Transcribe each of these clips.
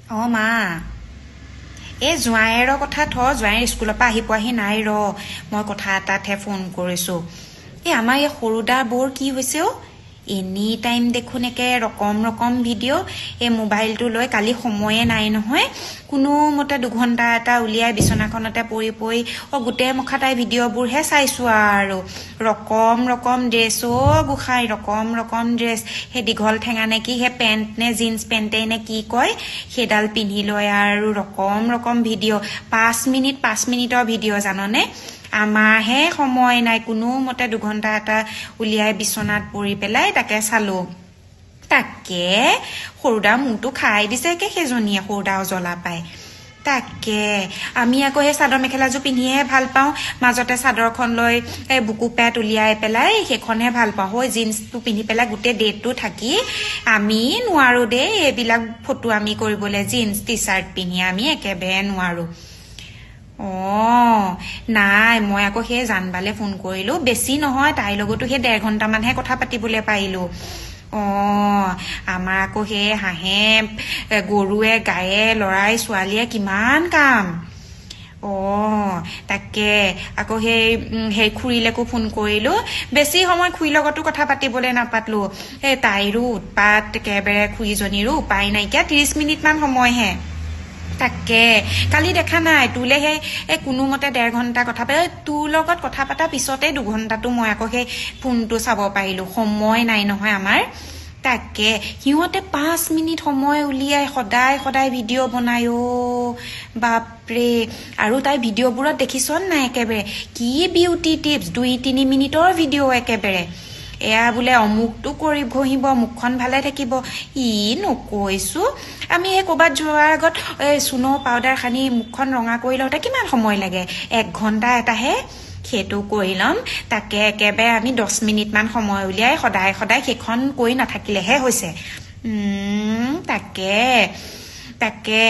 অ মা, এই জোঁৱাইৰৰ কথা থ, জোঁৱাইৰ স্কুলৰ পৰা আহি পোৱাহি নাই ৰ, মই কথা এটাতহে ফোন কৰিছোঁ। এই আমাৰ এই সৰুদা বৌৰ কি হৈছে অ'? এনি টাইম দেখোন একে ৰকম ৰকম ভিডিঅ' এই মোবাইলটো লৈ। কালি সময়ে নাই নহয়, কোনোমতে 2 ঘণ্টা এটা উলিয়াই বিচনাখনতে পৰি পৰি অ' গোটেই মুখা তাই ভিডিঅ'বোৰহে চাইছোঁ আৰু। ৰকম ৰকম ড্ৰেছ অ' গোসাঁই, ৰকম ৰকম ড্ৰেছ। সেই দীঘল ঠেঙা নে কি, সেই পেণ্ট নে জীন্স পেণ্টেই নে কি কয়, সেইডাল পিন্ধি লয় আৰু ৰকম ৰকম ভিডিঅ', 5 মিনিট 5 মিনিটৰ ভিডিঅ', জাননে? আমাৰহে সময় নাই, কোনোমতে 2 ঘণ্টা এটা উলিয়াই বিচনাত পৰি পেলাই তাকে চালোঁ। তাকে সৰুদা মূৰটো খাই দিছে একে সেইজনীয়ে, সৰুদা জ্বলা পায়। তাকে আমি আকৌ সেই চাদৰ মেখেলাযোৰ পিন্ধিহে ভাল পাওঁ। মাজতে চাদৰখন লৈ এই বুকু পেট উলিয়াই পেলাই সেইখনহে ভাল পাওঁ। হৈ জীন্সটো পিন্ধি পেলাই গোটেই ডেটটো থাকি আমি নোৱাৰো দেই এইবিলাক ফটো আমি কৰিবলৈ। জীন্স টি চাৰ্ট পিন্ধি আমি একেবাৰে নোৱাৰো। অঁ, নাই, মই আকৌ সেই জানবালে ফোন কৰিলোঁ। বেছি নহয়, তাইৰ লগতো সেই 1.5 ঘণ্টামানহে কথা পাতিবলৈ পাৰিলোঁ। অঁ, আমাৰ আকৌ সেই হাঁহে গৰুৱে গায়ে ল'ৰাই ছোৱালীয়ে কিমান কাম। অঁ, তাকে আকৌ সেই সেই খুৰীলৈকো ফোন কৰিলোঁ। বেছি সময় খুৰীৰ লগতো কথা পাতিবলৈ নাপাতিলোঁ। এই তাইৰো উৎপাত একেবাৰে, খুৰীজনীৰো উপায় নাইকিয়া, 30 মিনিটমান সময়হে। তাকে কালি দেখা নাই তোলে সেই এই কোনোমতে 1.5 ঘণ্টা কথা পাতি, তোৰ লগত কথা পতাৰ পিছতে 2 ঘণ্টাটো মই আকৌ সেই ফোনটো চাব পাৰিলোঁ। সময় নাই নহয় আমাৰ। তাকে সিহঁতে 5 মিনিট সময় উলিয়াই সদায় সদায় ভিডিঅ' বনায় অ' বাপৰে। আৰু তাই ভিডিঅ'বোৰত দেখিছ নাই, একেবাৰে কি বিউটি টিপছ, 2-3 মিনিটৰ ভিডিঅ' একেবাৰে। এয়া বোলে অমুকটো কৰি ঘঁহিব, মুখখন ভালে থাকিব। ই নকৈছোঁ, আমি সেই ক'ৰবাত যোৱাৰ আগত এই চূণ পাউডাৰ সানি মুখখন ৰঙা কৰি লওঁতে কিমান সময় লাগে? এক ঘণ্টা এটাহে সেইটো কৰি ল'ম। তাকে একেবাৰে আমি 10 মিনিটমান সময় উলিয়াই সদায় সদায় সেইখন কৰি নাথাকিলেহে হৈছে। তাকে তাকে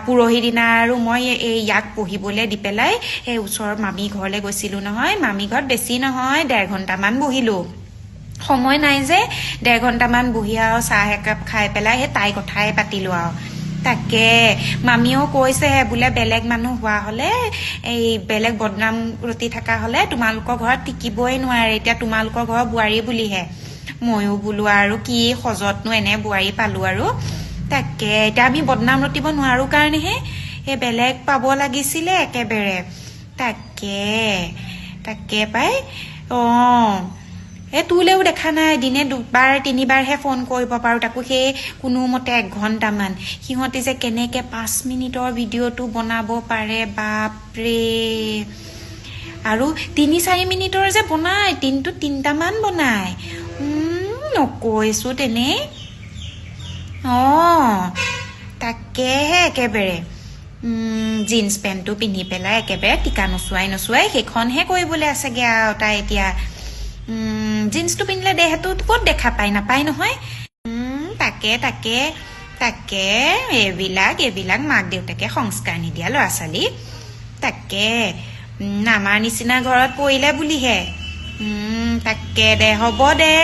পৰহি দিনা আৰু মই এই ইয়াক পঢ়িবলৈ দি পেলাই সেই ওচৰৰ মামী ঘৰলৈ গৈছিলোঁ নহয়। মামী ঘৰত বেছি নহয়, 1.5 ঘণ্টামান বহিলোঁ। সময় নাই যে, 1.5 ঘণ্টামান বহি আৰু চাহ একাপ খাই পেলাই সেই তাইৰ কথাই পাতিলোঁ আৰু। তাকে মামীয়েও কৈছেহে বোলে বেলেগ মানুহ হোৱা হ'লে, এই বেলেগ বদনাম ৰটি থকা হ'লে তোমালোকৰ ঘৰত টিকিবই নোৱাৰে, এতিয়া তোমালোকৰ ঘৰৰ বোৱাৰী বুলিহে। ময়ো বোলো আৰু কি সজতনো এনে বোৱাৰী পালোঁ আৰু। তাকে এতিয়া আমি বদনাম ৰটিব নোৱাৰো কাৰণেহে, সেই বেলেগ পাব লাগিছিলে একেবাৰে। তাকে তাকে পাই। অঁ, এই তোলেও দেখা নাই, দিনে দুবাৰ তিনিবাৰহে ফোন কৰিব পাৰোঁ, তাকো সেই কোনোমতে এক ঘণ্টামান। সিহঁতি যে কেনেকৈ 5 মিনিটৰ ভিডিঅ'টো বনাব পাৰে, বাপৰে! আৰু 3-4 মিনিটৰ যে বনায়, দিনটোত তিনিটামান বনায়। নকৈছোঁ তেনেই। অঁ, তাকেহে একেবাৰে জীন্স পেণ্টটো পিন্ধি পেলাই একেবাৰে টিকা নচুৱাই নচুৱাই সেইখনহে কৰিবলৈ আছেগৈ আৰু তাই এতিয়া। জীন্সটো পিন্ধিলে দেহটো ক'ত দেখা পায়? নাপায় নহয়। তাকে তাকে তাকে এইবিলাক এইবিলাক মাক দেউতাকে সংস্কাৰ নিদিয়া ল'ৰা ছোৱালী। তাকে আমাৰ নিচিনা ঘৰত পৰিলে বুলিহে। তাকে দে, হ'ব দে,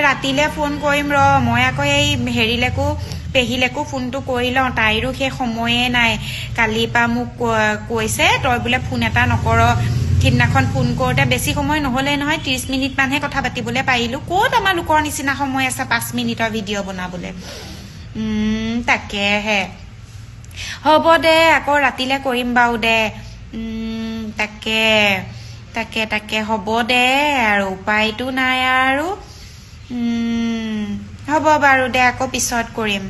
ৰাতিলে ফোন কৰিম ৰ। মই আকৌ এই হেৰিলৈকো, পেহীলৈকো ফোনটো কৰি লওঁ। তাইৰো সেই সময়ে নাই। কালিৰ পৰা মোক কৈছে, তই বোলে ফোন এটা নকৰ। সিদিনাখন ফোন কৰোঁতে বেছি সময় নহ'লে নহয়, 30 মিনিটমানহে কথা পাতিবলৈ পাৰিলোঁ। ক'ত আমাৰ লোকৰ নিচিনা সময় আছে 5 মিনিটৰ ভিডিঅ' বনাবলৈ? তাকেহে, হ'ব দে, আকৌ ৰাতিলে কৰিম বাৰু দে। তাকে তাকে তাকে হ'ব দে আৰু, উপায়তো নাই আৰু। হ'ব বাৰু দে, আকৌ পিছত কৰিম।